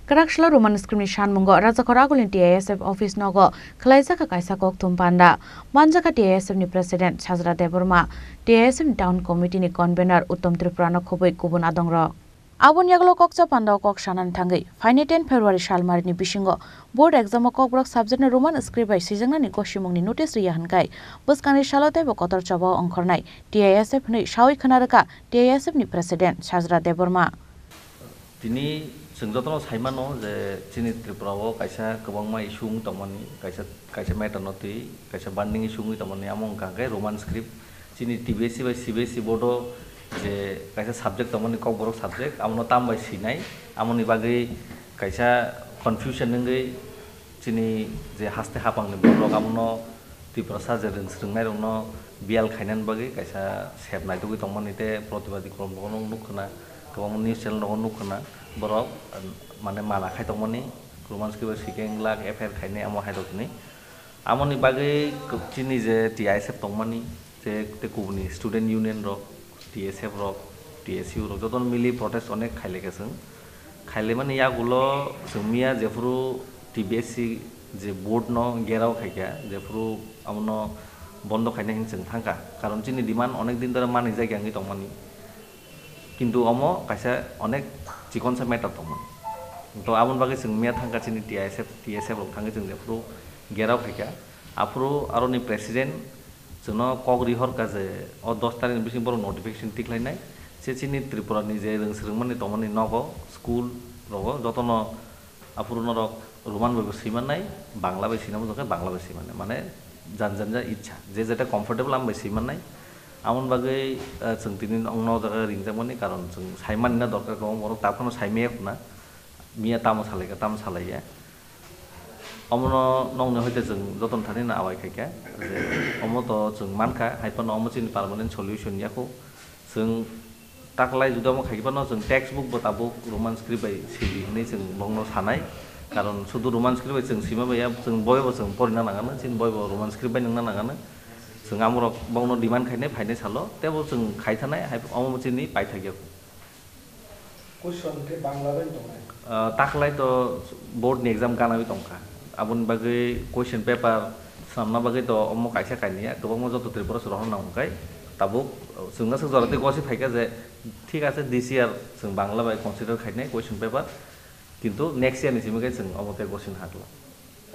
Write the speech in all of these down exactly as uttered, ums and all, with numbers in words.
Kwraksalo Roman script ni sanmungo Rajakhor Agulni T I S F office nogo khwlaijak kaisa kokthum panda. Manjakha T I S F ni President Sajra Debbarma, T I S F ni Town Committee ni Convener Uttom Tripura no khobwi kubun adongrok. Aboni yagulo kokcha pandao kok sanani thangwi phainai ten February salmarini bisingo board exam o Kokborok subject no Roman script bai swijaknani gosimungni notice riya hwnkhai bwskangni salo teibo kotor choba o ongkhornai T I S F hwnwi sawi khwna rwkha T I S F ni President Sajra Debbarma. Tini chwng jotono sai mano je chini Tripura o kaisa kwbangma issue wng tongmani, kaisa, kaisa matter no twi kaisa burning issue wngwi tongmani, amo wngkha khe Roman script. Chini T B S E bai C B S E board o je kaisa subject tongmani, Kokborok subject, amo no tam bai swinai, amo ni bagwi kaisa confusion wngwi chini je haste hapang ni borok amo no Tiprasa je rwng swrwng nai rok no biyal khainani bagwi kaisa sep naitugwi tongmani tei protibadi kolom rok no nukha na, kwbangma news channel rok o nukha na borok, mane mana khai tongmani, Roman script bai swikhe wng glak, F I R khainai amo hai rok hinwi. Amoni bagwi chini je T I S F tongmani, je tei kubuni student union rok, T S F rok, T S U rok jotono mili protest onek khailaikha chwng. Khailaimani yagulo chwng miya jephuru T B S C je board no gherao khaikha, jephuru abono bondo khaina hinwi chwng thangkha. Karon chini demand onek din dhore manwi jakya wngwi tongmani. Kintu omo kaisa onek chikonsa matter tongmani. To aboni bagwi chwng miya thangkha chini T I S F, T S F rok thangwi chwng jephuru gherao khaikha. Aphuru aroni president chwngno kok rihorkha je o dos tarikni bising borok notification tikhlainai. Se chini Tripura ni je rwng swrwngmani tongmani nogo, school rogo jotono aphuru norok Roman bai bo swimannai, Bangla bai swina muchungkhe Bangla bai swimannai. Mane jan jan ja ichha, je jeta comfortable am bai swimannai. Amoni bagwi, eh, chwng tini nokno o jaga ringjakmani karon chwng saimani na dorkar kwbang borok ta phano saimaya khuna. Miya tamo salaikha, tamo salaiya. Omono nokni hoite chwng jotono thani no awai khaikha je omo to chwng mankha, hai phano omo chini permanent solution ya kho. Chwng taklai juda omo khai phano chwng textbook bo tabuk Roman script bai sidi hinwi chwng bongno sanai. Karon sudu Roman script bai chwng sima bai ya, chwng boibo chwng porina nangano, chini boibo Roman script bai nungna nangano. Chwng amorok bongno demand khainai, phainai salo, tebo chwng khai thanai, hai omo chini paithak ya kho. Question khe Bangla bai tongnai. Ah, taklai to board ni exam ganawi tongkha. Aboni bagwi question paper swnamna bagwi to omo kaisa kainwi ya, kwbangma joto Tripura se rohorna hwnkhai tabuk chwngna swk jora tei gosi phaikha je thik ase this year chwng Bangla bai consider khainai question paper, kintu next year ni simi khe chwng omo tei gosi nahakla.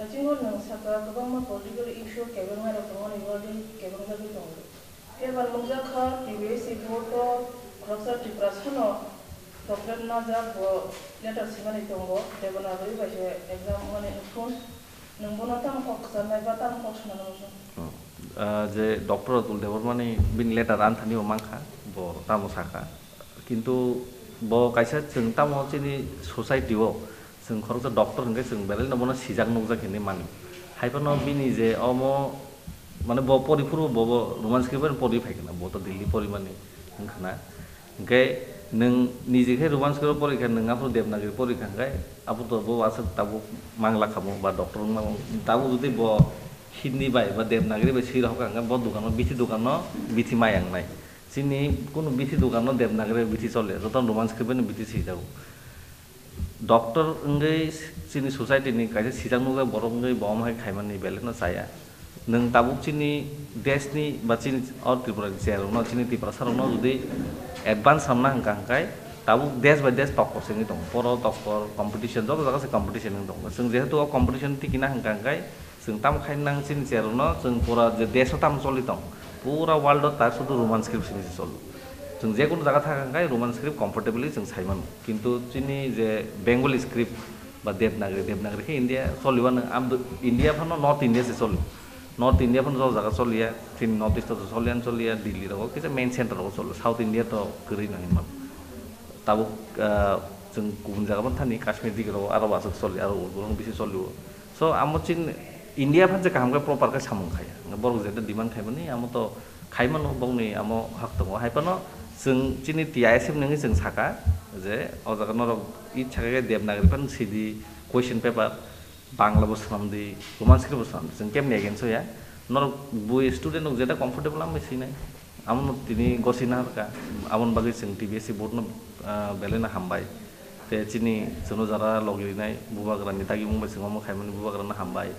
Bisingo nwng sakha, kwbangma political issue kebengnairok tongmani bagwi kebengjagwi tongo. Paper nukjakha, T B S C board o khoroksa Tiprasano doctorate najak, bo letter swimani tongo, Devanagari bai se exam wngmani wngkhu. Nwng bono tamo kok kwcharnai ba tamo kok sanani muchung? Hmm. Ah, je Doctor Atul Debbarmani bini letter ani thani bo mankha, bo tamo sakha. Kintu bo kaisa chwng tamo chini society o chwng khoroksa doctor hwnkhe chwng belai no bono sijak nukjak hinwi mani. Hai phano bini je omo, mane, bo pori phuru bo, bo Roman script bai pori phai khna, bo to Delhi pori mani wng khna. Hwnkhe nwng niji khe Roman script pori kha, nwng aphuru Devanagari pori kha hwnkhe aphuru to bo aswk tabuk mangla khamu ba doctor wngma tabuk jodi bo Hindi bai ba Devanagari bai swi rwkha hwnkhe bo dukano, bithi dukano bithi maya wngnai. Chini kunu bithi dukano Devanagari bithi chole, joto Roman script bai bithi swijago. Doctor wngwi chini society ni kaisa sijak nukjak borok wngwi bo omo hai khaimani belai no chaya. Nwng tabuk chini desh ni ba chini o Tripura ni chair rok no, chini Tiprasa rok no jodi advance samna hwnkha hwnkhe tabuk desh bai desh tokkor se wngwi tongo. Poro tokkor competition, joto jaga se competition wngwi tongo. Chwng jehetu o competition tikina hwnkha hwnkhe chwng tamo khai nang chini chair rok no, chwng pura je desh o tamo choli tong, pura world o ta sudu Roman script simi se cholo. Chwng je kunu jaga thang hwnkhe Roman script comfortably chwng sai mano. Kintu chini je Bengali script ba Devanagari, Devanagari khe India choli wano, am do-, India phano North India se choli. North India phano joto jaga choliya, chini North East o choliya, choliya, Delhi rogo kisa main center rogo choli, South India to kwrwi no hinmano. Tabuk, ah, chwng kubun jaga phano thani Kashmir digi rogo aro aswk choli, aro urgurung bisi choli o. So amo chini India phan je kaham khe proper khe samung khaya. Borok jeta demand khaimani amo to khaimano, bongni amo hak tongo. Hai phano chwng chini T I S F nungwi chwng saka je o jaga norok ichha khe Devanagari phan sidi question paper, Bangla bo swnamdi, Roman script bo swnamdi. Chwng kemni against o ya. Norok bui student rok jeta comfortable ambai sinai. Amono tini gosina rwkha. Aboni bagwi chwng T B S C board no, ah, belai no hambai. Te chini chwngno jara logi rinai bubagrani dagimung bai chwng omo khaimani bubagrano hambai.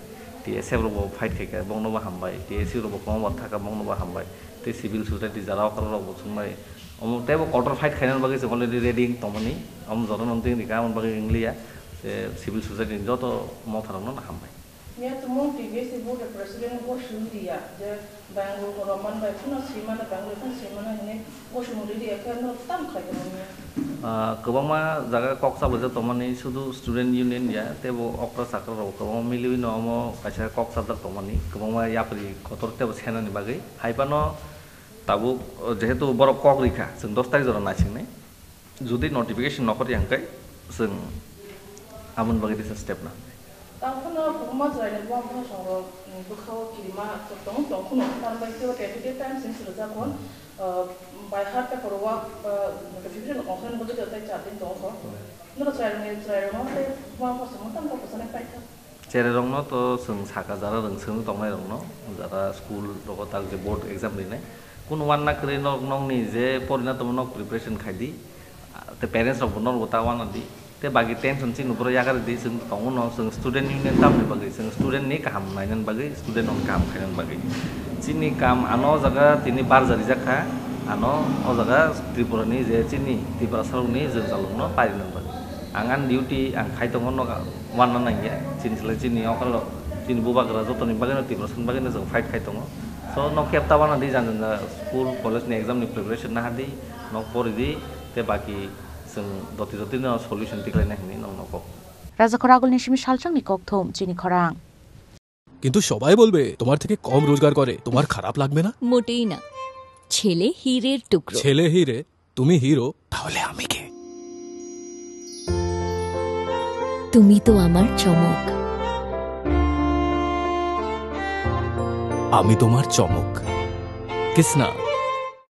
T S F rokbo fight khaikha bongnobo hambai. T S U rokbo kwbangma thaka bongnobo hambai. Te civil society jara okra rokbo chwngbai. Omo teibo kotor fight khainani bagwi chwng already ready wng tongmani. Omo jotono wngtwi rikha, amoni bagwi wngliya. Te civil society ni joto motharokno hambai. Miya tumung T B S ni board president bo suri ya je Bangalore ko roman bai phano simana Bangalore phano simana hini bo suri ya khe no tam khai tongmani. Ah, kwbangma jaga kok chabajak tongmani sudu student union ya teibo okra chakra rok kwbangma miliwi no omo kaisa kok chajak tongmani kwbangma yapri kotor teibo senani bagwi hai phano tabuk, oh, jehetu borok kok rikha chwng dos tarik jora naisingnai. Jodi notification nokor yang kai, chwng amon bagwi risa step na. Tangkhano kwbangma chwraini buang buang songo, mm, bwkhao kirima tong tong khwno, tambai teibo T T K Times ni swijak hwn, uh, by heart paper o, uh, notification ongkhorni bagwi tei char din tong kho. Nokho chwraini chwrairokno tei buang buang songo tamo kok bwsani paikha. Chererokno to chwng saka jara rwngswng tongnairokno, jara school rogo tak je board exam rinai. Kunu uanna kwrwi nok nokni je porina tongma nok preparation khai di. Te parents rokbo norokbo ta uanadi. Te bagi tension chini borok yakarwi di chwng tongo no chwng student union tamni bagwi chwng student ni kaham nainani bagwi student rokni kaham khainani bagwi. Chini kam ano o jaga tini barja rijak kha, ano o jaga Tripura ni je chini Tiprasa rokni jwngjalrokno parinani bagwi. Ang ani duty ang khai tongo nok uanna nangya, chini slai chini okra rok, chini bubagra jotoni bagwino Tiprasani bagwino chwng fight khai tongo. So, nok kebta uanadi jang jang school, college ni exam ni preparation nahadi, nok poridi, te baki chwng doti doti no solution tikhlaina hinwi nokno kok. Rajakhor agulni simi salchangni kokthum chini khorang. কিন্তু সবাই বলবে তোমার থেকে কম রোজগার করে, তোমার খারাপ লাগবে না? মোটেই না। ছেলে হীরের টুকরো। ছেলে হিরে, তুমি হিরো, তাহলে আমি কে? তুমি তো আমার চমক। আমি তোমার চমক। কিসনা।